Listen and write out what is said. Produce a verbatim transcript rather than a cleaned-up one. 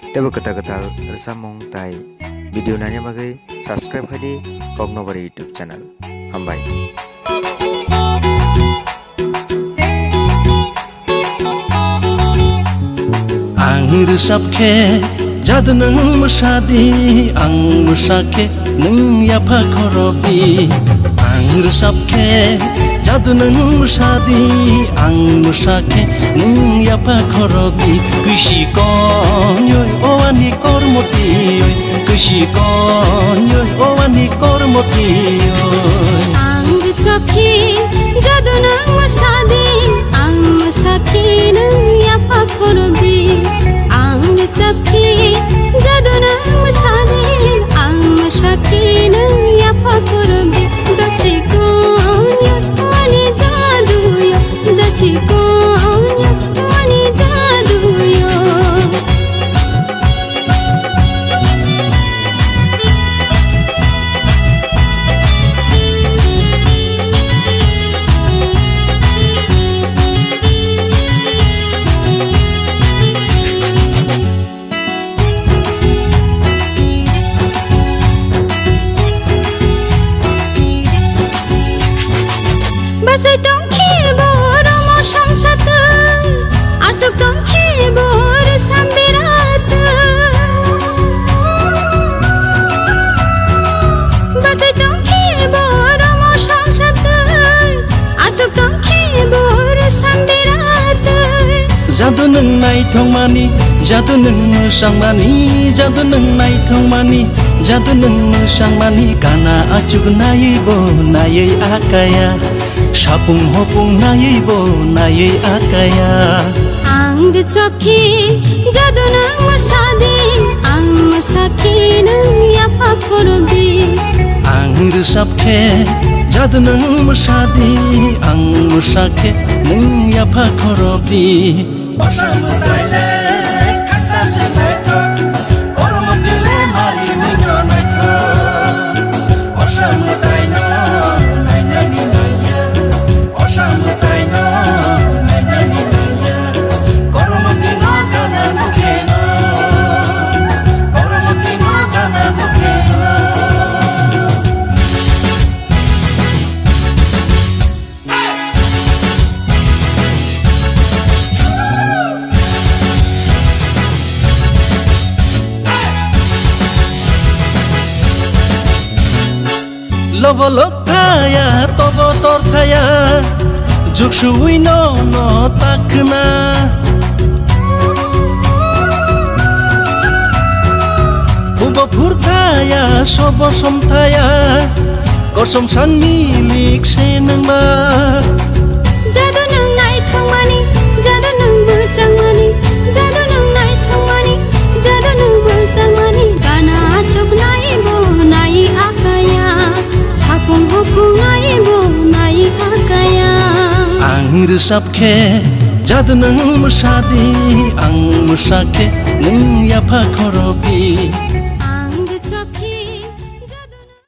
Teibo kwtal kwtal rwchapmung tai video naina bagwi subscribe khai di Koknobari YouTube channel. Hambai. Ang rwchap khe jadu nwng mwsa di, ang mwsa khe nwng yapha khorok di. Ang rwchap khe jadu nwng mwsa di, ang mwsa khe nwng yapha khorok di. Kwisi konyoi o ani kormo tiyoi, kwisi konyoi o ani kormo tiyoi. Ang rwchap khe jadu nwng mwsa di, ang mwsa khe nwng yapha khorok di. Ang rwchap khe jadu nwng mwsa di, ang mwsa khe nwng yapha khorok di. Dachi konyoi o ani jadu yo, dachi konyoi o ani jadu yo. Bachai tong khe bo romo songsa twi, aswk tong khe bo rwsam bera twi. Bachai tong khe bo romo songsa twi, aswk tong khe bo rwsam bera twi. Jadu nwng naithokmani, jadu nwng mwsangmani, jadu nwng naithokmani, jadu nwng mwsangmani, gana achuk naiwi bo naiwi akaya, sapung hopung naiwi bo naiwi akaya. Ang rwchap khe jadu nwng mwsa di, ang mwsa khe nwng yapha khorok di. Ang rwchap khe jadu nwng mwsa di, ang mwsa khe nwng yapha khorok di. Lobo lok thaya, tobo tor thaya, juk suwi no no takna. Hubo phur thaya, sobo som thaya, kosom sang milik se nangma. Jadu nwng naithokmani, jadu nwng bwchangmani, jadu nwng naithokmani, jadu nwng bwchangmani, gana achuk naiwi bo naiwi akaya, sapung hopung naiwi bo naiwi akaya. Ang rwchap khe jadu nwng mwsa di, ang mwsa khe nwng yapha khorok di.